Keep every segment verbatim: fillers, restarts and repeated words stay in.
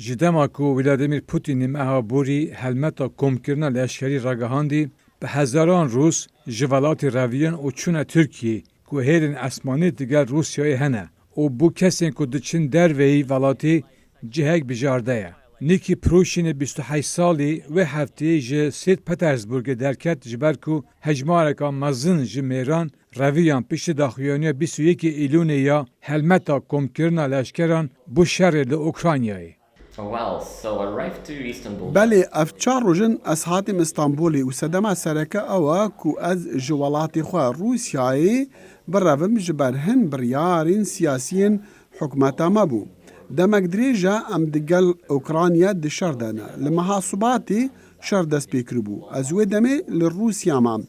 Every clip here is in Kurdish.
Ji dema ku Vladimir Putinî meha borî helmeta komkirina leşkerî ragihandî, bi hezaran Rûs ji welatê reviyan û çûne Tirkiyeyê, ku hêlên esmanî digel Rûsyayê hene û bo kesên ku diçin derveyî welatê cihek bijarde ye. Nîkî Prûşînê bîst û heşt salî wê hefteyê ji Sêt Petersburgê derket, ji ber ku hejmareka mezin ji mêran reviyan piştî daxuyaniya bîst û yekê Îlûnê ya helmeta komkirina leşkeran bo şerê li Ukraynayê. Oh, well, so arrived to Istanbul. Belê, ev çar roj in ez hatîm Îstanbulê û sedema sereke ew e ku ez ji welatê xwe Rûsyayê birevim, ji ber hin biryarên siyasiyên hikûmeta me bû. Demek dirêj e em digel Ukrayna di şer de ne. Li meha Sibatê şer dest pê kiribû. Ez wê demê li Rûsya mam.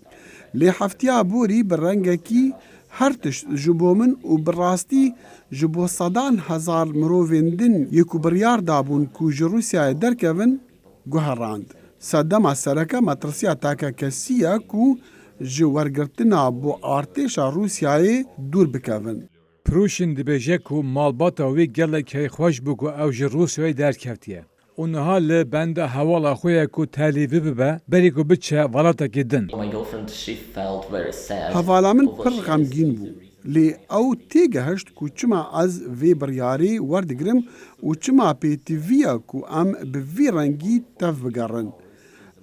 Lê heftiya borî bi rengekî her tişt ji bo min û bi rastî ji bo sedan hezar mirovên din yê ku biryar dabûn ku ji Rûsyayê derkevin, guherand. Sedema sereke metirsiya takekesî ye ku ji wergirtina bo artêşa Rûsyayê dûr bikevin. Prûşîn dibêje ku malbata wî gelek keyxweş bû ku ew ji Rûsyayê derketiye û niha li benda hewala xwe ye ku Tel Îvîv bibe berî ku biçe welatekê din. My girlfriend, she felt very sad. Hevala min pir xemgîn bû. Lê ew têgehişt ku çima ez vê biryarê werdigirim û çima pêtivî ye ku em bi vî rengî tev bigerin.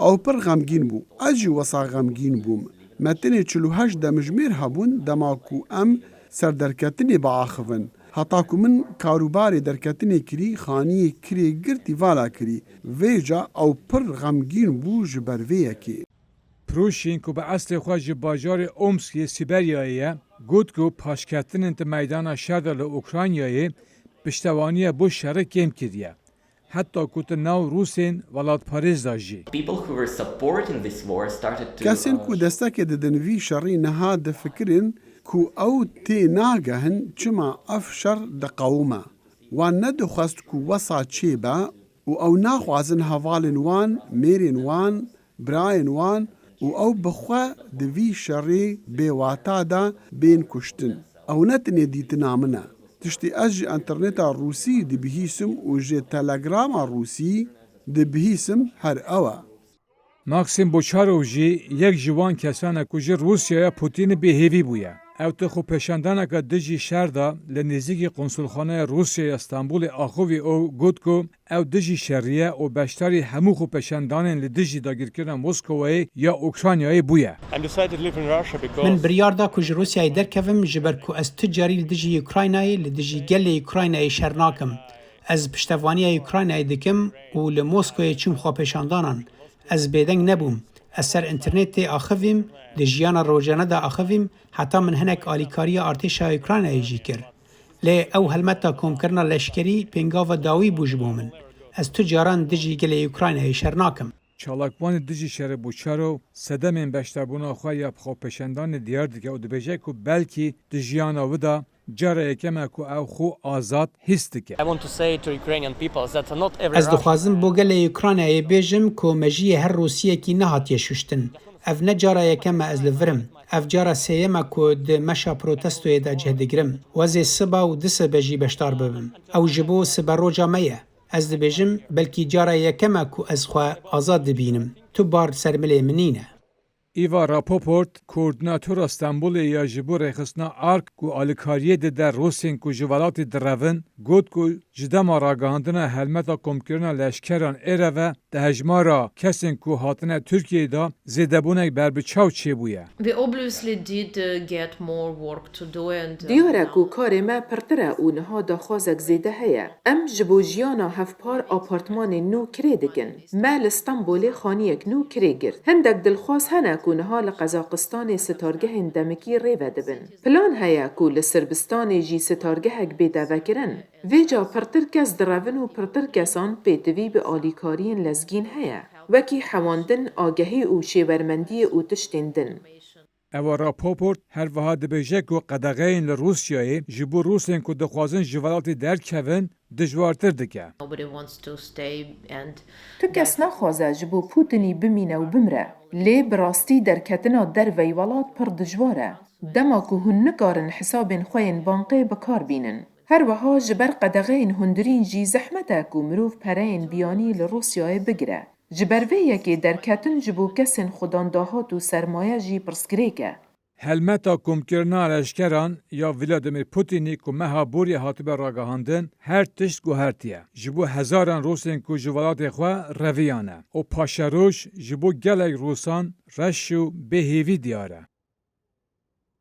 Ew pir xemgîn bû. Ez jî wisa xemgîn bûm. Me tenê çil û heşt demjimêr hebûn dema ku em ser derketinê biaxivin. Heta ku min karûbarê derketinê kirî, xaniyê kirê girtî vala kirî. Vêca ew pir xemgîn bû ji ber vê yekê. Prûşîn ku bi eslê xwe ji bajarê Omsk yê Sîberyayê ye, got ku paşketinên di meydana şer de li Ukraynayê piştevaniya bo şerê kêm kiriye. Heta ku di nav Rûsên welatparêz de jî. People who were supporting this war started to. Kesên ku uh, destekê didin vî şerî niha difikirin ku ew tê nagehin çima ev şer diqewime. Wan nedixwest ku wesa çêbe û ew naxwazin hevalên wan, mêrên wan, birayên wan û ew bi xwe di vî şerê bêwata de bên kuştin. Ew ne tenê dîtina min e. Tiştê ez ji înterneta rûsî dibihîsim û ji telegrama rûsî dibihîsim her ew e. Maksim Boçarov jî yek ji wan kesan e ku ji Rûsyaya Putînê bêhêvî bûye. Ew di xwepêşandaneke dijî şer de li nêzîkî Konsulxaneya Rûsyaya Stenbolê axivî û got ku ew dijî şerî ye û beşdarî hemû xwepêşandanên li dijî dagirkirina Moskowayê ya Ukraynayê bûye. I'm decided to live in Russia because Min biryar da ku ji Rûsyayê derkevim, ji ber ku ez tu carî li dijî Ukraynayê, li dijî gelê Ukraynayê şer nakim. Ez piştevaniya Ukraynayê dikim û li Moskoyê çûm xwepêşandanan. Ez bêdeng nebûm. Ez ser înternetê axivîm, di jiyana rojane de axivîm, heta min hinek alîkariya artêşa Ukraynayê jî kir. Lê ew helmeta komkirina leşkerî pêngava dawî bû ji bo min. Ez tu caran dijî gelê Ukraynayê şer nakim. Çalakvanê dijî şerê Boçarov sedemên beşdarbûna xwe ya bi xwepêşandanê diyar dike û dibêje ku belkî di jiyana wî de cara yekem e ku ew xwe azad hîs dike. I want to say to Ukrainian people that not every Ez Russian dixwazim bo gelê Ukraynayê bêjim ku mejiyê her Rûsiyekî nehatiye şuştin. Ev ne cara yekem e ez li vir im. Ev cara sêyem e ku di meşa protestoyê de cih digirim. Wezê siba û di sibe jî beşdar bibim. Ew ji bo siberoja me ye. Ez dibêjim, belkî cara yekem e ku ez xwe azad dibînim. Tu bar ser milê min nîne. Îva Rapoport, koordînatora Stenbolê ya ji bo rêxistina ARK ku alîkariyê dide Rûsên ku ji welatê direvin, got ku ji dema ragihandina helmeta komkirina leşkeran ê re ve di hejmara kesên ku hatine Tirkiyeyê de zêdebûnek berbiçav çêbûye. We obviously did uh, get more work to do and uh, Diyar e ku karê me pirtir e û niha daxwazek zêde heye. Em ji bo jiyana hevpar apartmanên nû kirê dikin. Me li Stenbolê xaniyek nû kirê girt. Hindek dilxwaz hene ku niha li Qezaqistanê sitargehên demikî rê ve dibin. Plan heye ku li Sirbistanê jî sitargehek bête vekirin. Vêca pirtir kes direvin û pirtir kesan pêtivî bi alîkariyên lezgîn heye, wekî hewandin, agehî û şêwermendiyê û tiştên din. Ewa Rapoport her wiha dibêje ku qedexeyên li Rûsyayê ji bo Rûsên ku dixwazin ji welatê derkevin dijwartir dike. Nobody wants to stay and Tu kes naxwaze ji bo Putinî bimîne û bimre. Lê bi rastî derketina derveyî welat pir dijwar e. Dema ku hûn nikarin hisabên xwe yên bankê bi kar bînin. Her wiha ji ber qedexeyên hundirîn jî zehmet e ku mirov pereyên biyanî li Rûsyayê bigire. Ji ber vê yekê derketin ji bo kesên xwedan dahat û sermaye jî pirsgirêk e. Helmeta komkirina leşkeran ya Vladimir Putinî ku meha boriyê hatibe ragihandin, her tişt guhertiye. Ji bo hezaran Rûsên ku ji welatê xwe reviyane û paşeroş ji bo gelek Rûsan reş û bêhêvî diyar e.